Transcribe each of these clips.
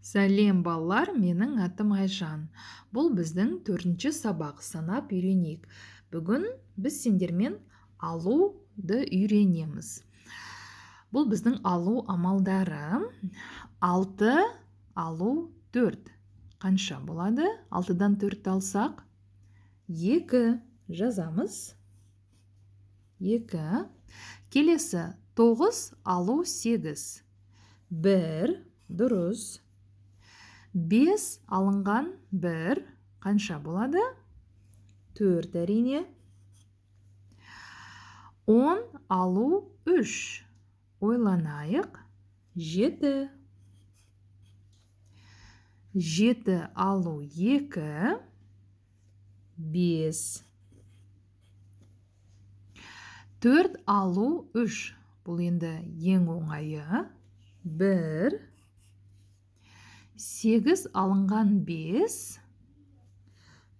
Сәлем, балалар, менің атым Айжан. Бұл біздің 4-ші сабақ, санап үйренейік. Бүгін біз сендермен алуды үйренеміз. Бұл біздің алу амалдары. 6 алу 4. Қанша болады? 6-дан 4 алсақ, 2 жазамыз. 2. Келесі 9 алу 8. 1, дұрыс. 5 алынған 1 қанша болады? 4 әрине. 10 алу 3. Ойланайық. 7. 7 алу 2. 5. 4 алу 3. Бұл енді ең оңайы. 1. 8 алынған 5.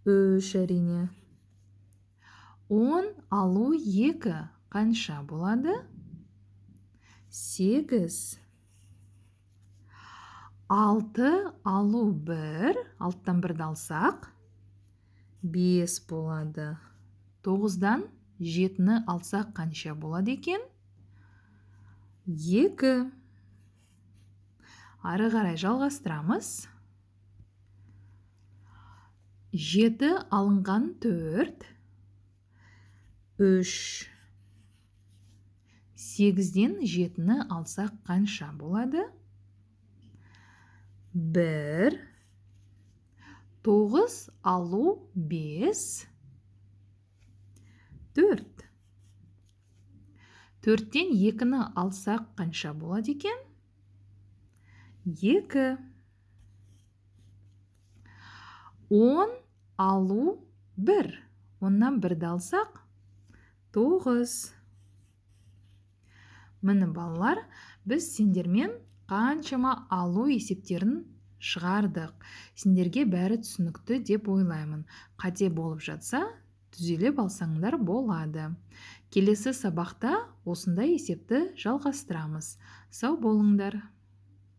3 әрине. 10 алу 2 қанша болады? 8. 6 алу 1. 6-тан 1-ді алсақ, 5 болады. 9-дан 7-ні алсақ қанша болады екен? 2. Ары қарай жалғастырамыз. 7 алынған 4. 3. 8-ден 7-ні алсақ қанша болады? 1. 9 алу 5. 4. 4-тен 2-ні алсақ қанша болады екен? 2. 10 алу 1. 10-нан 1-ді алсақ, 9. Міне, балалар, біз сендермен қаншама алу есептерін шығардық. Сендерге бәрі түсінікті деп ойлаймын. Қате болып жатса, түзелеп алсаңдар болады. Келесі сабақта осындай есепті жалғастырамыз. Сау болыңдар.